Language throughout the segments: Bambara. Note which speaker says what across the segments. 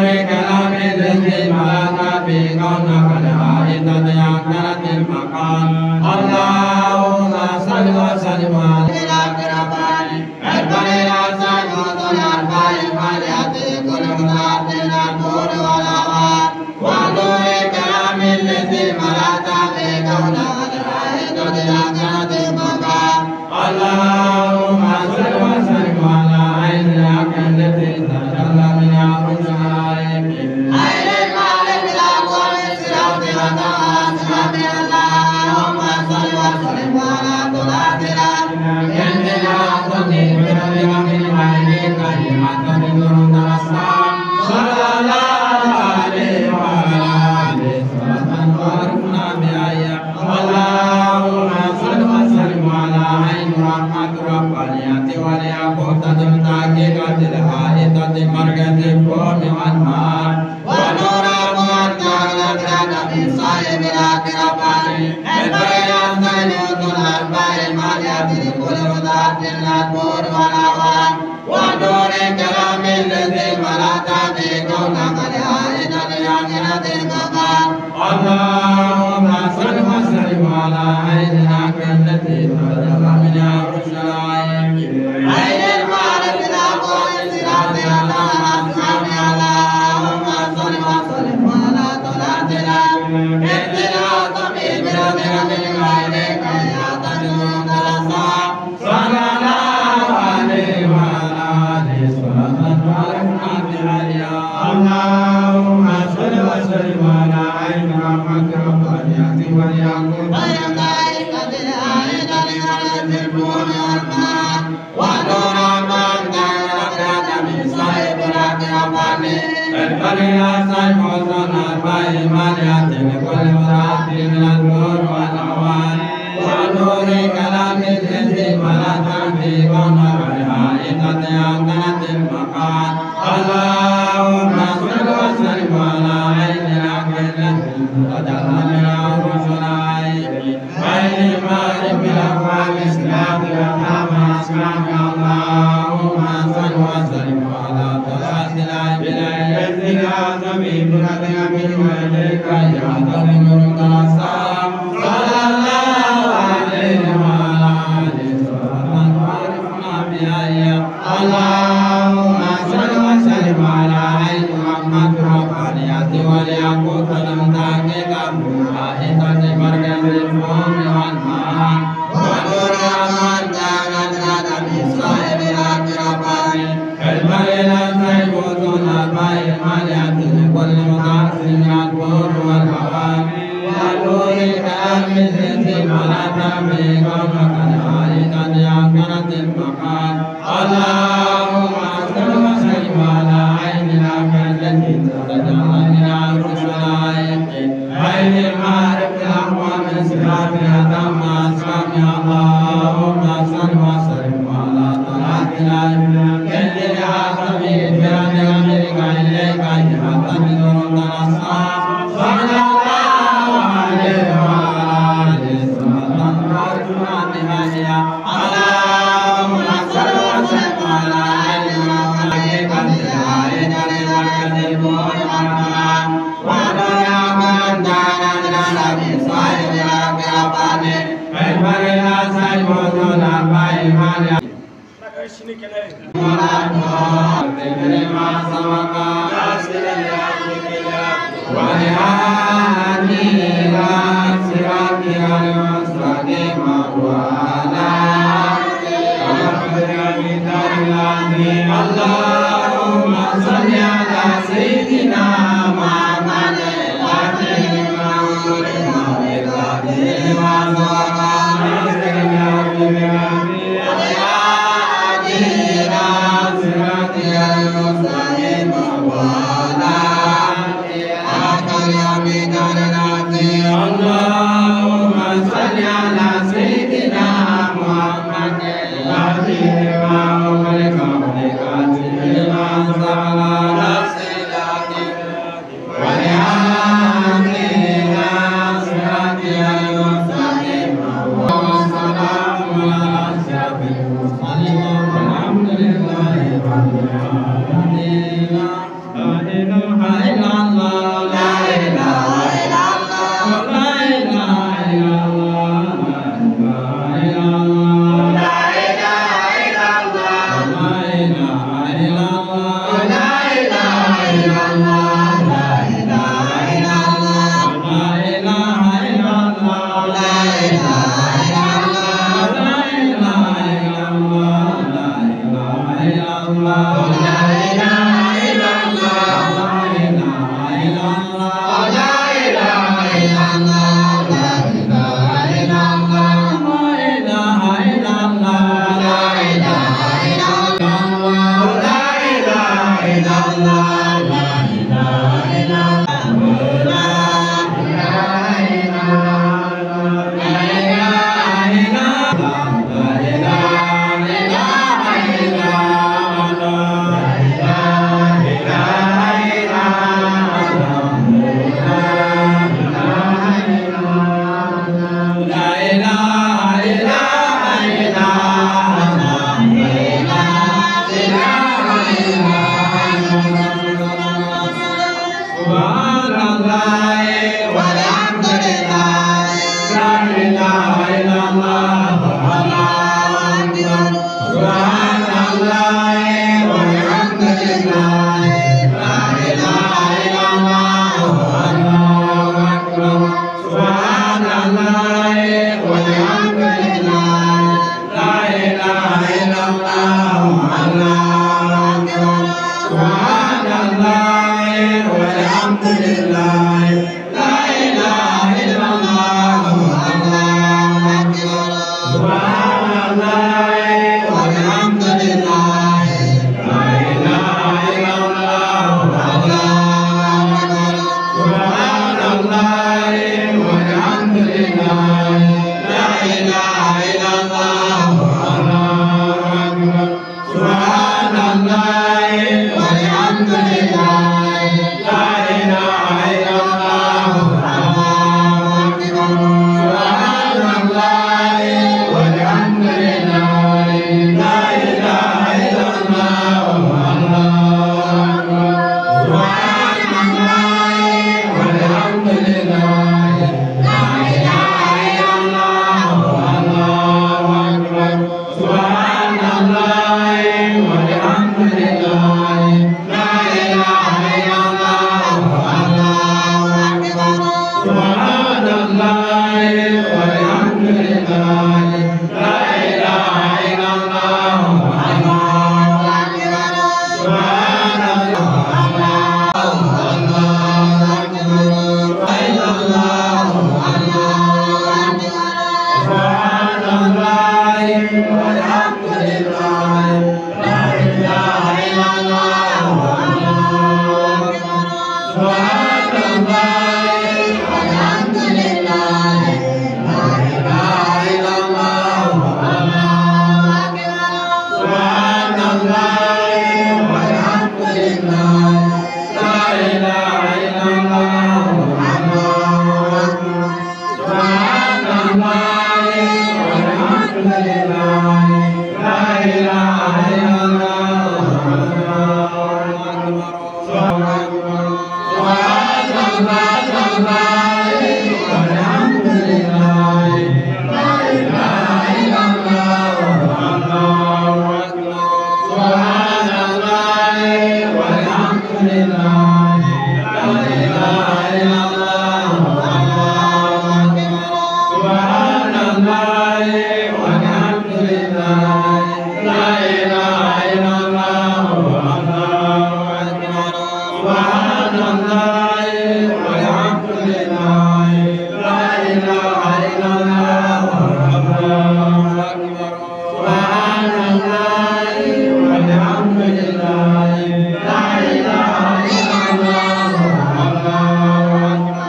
Speaker 1: ونور كلام الذي ملأت به كونك لحائطة أكثرت المقام. اللهم صل وسلم على ونور كلام الذي ملأت به كونك لحائطة أكثرت المقام. اللهم صل وسلم على عين الحق التي تجلى منها رشد العالمين.
Speaker 2: عين المعرف الأقوام الصراط وتعاصم. اللهم صل وسلم على طلعتنا
Speaker 1: عند العظم من عينك لحتى نور الأسلام. صلى الله عليه وعلى آله صلاة وعرفنا بها. اللهم صل وسلم على عين رحمة ربانية والياقوتة التحقيقة الحائطة مركز الفهم والمعان.
Speaker 2: ونور أقوام من صاحب الأقربان البين الثالث الأربع المالية لكل وضعة الأكبر والأوان. ونور كلام الذي ملأت به كونك لحائطة لآخرة المقام.
Speaker 1: اللهم صل وسلم على عين الحق التي تجلى منها رشد العالمين.
Speaker 2: عين المعرف الأقوام الصراط الأسلام. اللهم صل وسلم على طلعتنا إذ العظم برضا من عينك يا تجود الأسلام.
Speaker 1: صلى الله عليه وعلى آله صلاة وعرفنا بها. اللهم صل وسلم على عين رحمة ربانية والياقوت لكل من النور والأوان. ونور كلام الذي ملأت به كونك لحائطة أكثرت المقام. اللهم صل وسلم على عين الحق التي تجلى منها رشد العالمين. عين المعرف الأقوام الصراط والأرحام الأسلام. اللهم صل وسلم على طلعة العين العظم برضا من وجهك يا نور الأسلام. صلى الله عليه وعلى آله صلاة وعرفنا بها. اللهم صل وسلم على عين رحمة ربانية والياقوت المتحققة حائطة مركز الفهم والمعان.
Speaker 2: ونور أقوام من صاحب الأقربان
Speaker 1: البين السيف الأربع المالية لكل متعصب من الكور والهوان. ونور الكلام الذي ملأت به كونك لحائطة أكثرت المقام. اللهم صل وسلم على عين الحق التي تجلى منها رشد العالمين. عين المعرف الأقوام الصراط أتم أسلام. اللهم صل وسلم على طلعة العالمين كل العظم برد أمرك إليك حتى نور الأسلام. صلى الله عليه وعلى آله صلاة وعرفنا بها. اللهم صل وسلم على عين الحقيقة الحائطة لمركز الكون والمعان.
Speaker 2: ونور أقوام من صاحب الأقربان
Speaker 1: البر الأسد الأربع المالية لما سبق والهادي إلى صراطك المستقيم وعلى آله. اللهم صل على سيدنا محمد الفاتح لما أغلق لما سبق
Speaker 2: والهادي إلى صراطك المستقيم وعلى آله.
Speaker 1: اللهم صل على سيدنا محمد الفاتح لما أغلق لما سبق والهادي إلى صراطك المستقيم والسلام على أشرف المرسلين والحمد لله رب العالمين. لا إله والحمد لله لا إله إلا الله الله أكبر سبحان الله والحمد لله لا إله إلا الله الله أكبر سبحان الله والحمد لله لا إله إلا الله الله أكبر سبحان الله والحمد لله لا إله إلا الله الله أكبر سبحان الله والحمد لله لا إله إلا الله الله أكبر سبحان الله والحمد لله لا إله إلا الله الله أكبر سبحان الله الله أكبر إلا الله الله أكبر سبحان الله والحمد لله لا إله إلا الله الله أكبر سبحان الله والحمد لله لا إله إلا الله الله أكبر سبحان الله والحمد لله لا إله إلا الله الله أكبر سبحان الله والحمد لله لا إله إلا الله الله أكبر سبحان الله والحمد لله لا إله إلا الله الله أكبر سبحان الله والحمد لله لا إله إلا الله الله أكبر سبحان الله والحمد لله لا إله إلا الله الله أكبر سبحان الله والحمد لله لا إله إلا الله الله أكبر سبحان الله والحمد لله لا إله إلا الله الله أكبر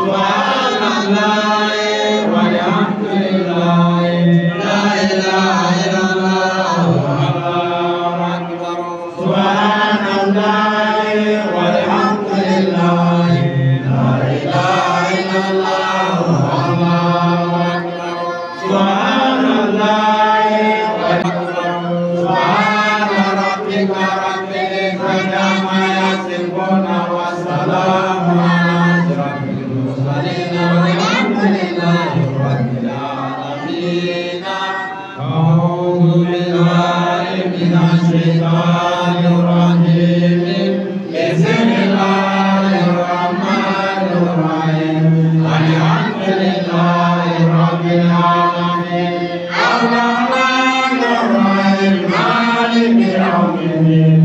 Speaker 1: سبحان الله والحمد لله لا إله إلا الله الله أكبر سبحان الله والحمد لله لا إله إلا الله الله أكبر سبحان الله أكبر سبحان ربك رب العزة عما يصفون والسلام على أشرف المرسلين والحمد لله رب العالمين. أعوذ بالله من الشيطان الرجيم. بسم الله الرحمن الرحيم. الحمد لله رب العالمين الرحمن الرحيم مالك يوم الدين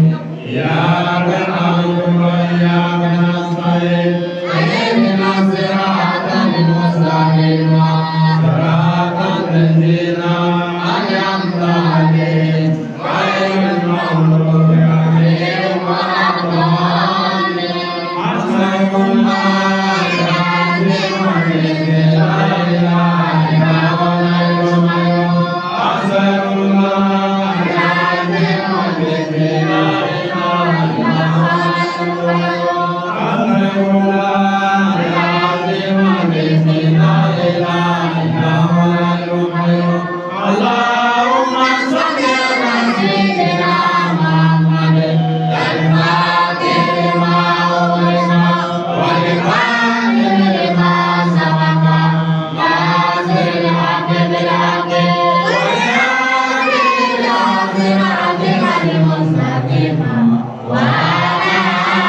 Speaker 1: إياك نعبد وإياك نستعين اهدنا الصراط المستقيم صراط الذين أنعمت عليهم غير المغضوب عليهم ولا الضالين. أستغفر الله العظيم الذي لا إله إلا هو الحي القيوم. أستغفر الله العظيم الذي لا إله إلا هو الحي القيوم. أستغفر الله العظيم الذي لا إله إلا هو الحي القيوم. اللهم صل على سيدنا محمد الفاتح لما أغلق والخاتم لما سبق ناصر الحق بالحق والهادي إلى صراطك المستقيم وعلى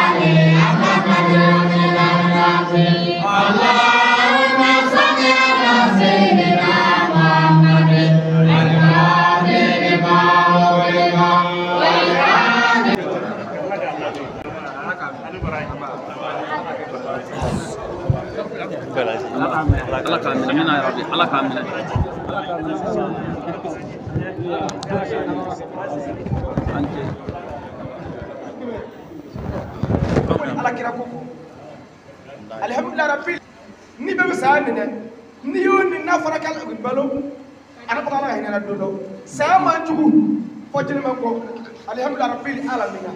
Speaker 1: آله حق قدره العظيم. اللهم صل على سيدنا محمد الفاتح لما أغلق والخاتم
Speaker 3: Allah k'a minɛ amina ya Rabbi Allah k'a minɛ. An cɛ.
Speaker 4: Ala kira ko alhamdulillah rabbil saya nɛnɛ n'i y'o ni n'a fɔra k'ale balo a bɛ ala ka hinɛ na don dɔ saya man jugu fɔ jeli man kɔ alihamudulila rabbil alamina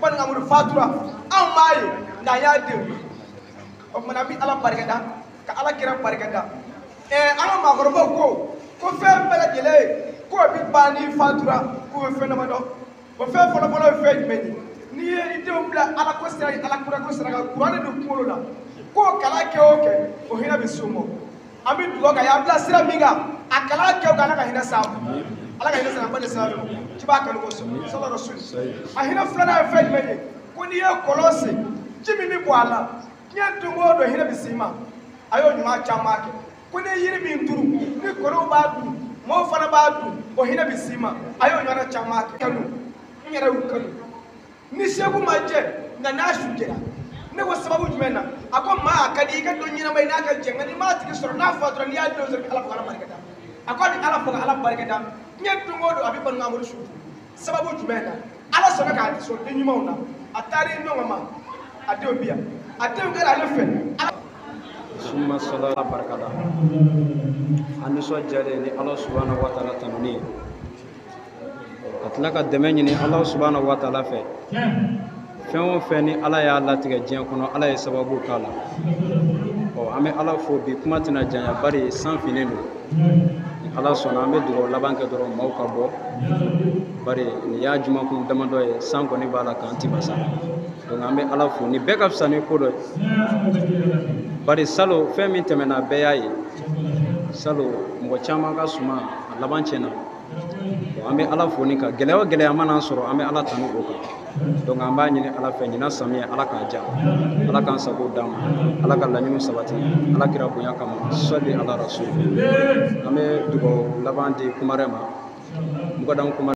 Speaker 4: bani amadu fatura anw m'a ye nka an y'a denw ye o kumana an bɛ ala barikada ka ala kira barikada an ka maakɔrɔbaw ko fɛn bɛɛ lajɛlen k'o bɛ ban n'i fatura k'o bɛ fɛn damadɔ o fɛn fɔlɔfɔlɔ ye fɛn jumɛn ye n'i ye i denw bila ala ko sira ala kura ko sira kan kuranɛ don kunkolo la k'o kalan kɛ o kɛ o hinɛ bɛ s'o ma an bɛ dugawu kɛ a y'an bila sira min kan a kalan kɛ o kɛ ala ka hinɛ s'a ma ala ka hinɛ s'a ma ba de s'a ma ci b'a kanu ko sɔn sɔlɔ rasul a hinɛ filanan ye fɛn jumɛn ye ko n'i ye kɔlɔn sen ji min bɛ bɔ a la diɲɛ don o don hinɛ bɛ s'i ma a y'o ɲuman caman kɛ ko n'i ye yiri min turu ni kɔnɔw b'a dun mɔɔw fana b'a dun o hinɛ bɛ s'i ma a y'o ɲɔgɔnna caman kɛ kanu n yɛrɛ y'u kanu ni segu ma jɛ nka n'a su jɛra ne ko sababu jumɛn na a ko maa a ka di i ka don ɲɛnama ye n'a ka jɛ nka n'i m'a tigi sɔrɔ n'a fatura n'i y'a den sɔrɔ ala fo ala barika da a ko a bɛ ala fo ka ala barika da diɲɛ don o don a bɛ balima amadu su sababu jumɛn na ala sɔnna k'a di sɔrɔ den ɲumanw na a taara i ɲɔgɔn ma a denw bi yan a denw kɛra ale fɛ ala.
Speaker 5: Suma sɔla barika da an nisɔndiyalen ni ala subahana wa taala tanuni ye ka tila ka dɛmɛ ɲini ala subahana wa taala fɛ fɛn o fɛn ni ala y'a latigɛ diɲɛ kɔnɔ ala ye sababu k'a la ɔ an bɛ ala fo bi kuma tɛna janya bari san finnen don ni ala sɔnna an bɛ dugawu laban kɛ dɔrɔn maaw ka bɔ bari nin y'a jumakun damadɔ ye san kɔni b'a la k'an tibasa donc an bɛ ala fo ni bɛɛ ka fisa ni ko dɔ ye bari salo fɛn min tɛmɛna bɛɛ y'a ye salo mɔgɔ caman ka suma a laban tiɲɛna an bɛ ala fo ni ka gɛlɛya o gɛlɛya mana sɔrɔ an bɛ ala tanu o kan donc an b'a ɲini ala fɛ ɲinan samiyɛ ala k'a diya ala k'an sago d'an ma ala ka laɲiniw sabati ala kira bonya kama sɔli ala rasul an bɛ dugawu laban di kumarɛ ma mɔgɔ dan kuma.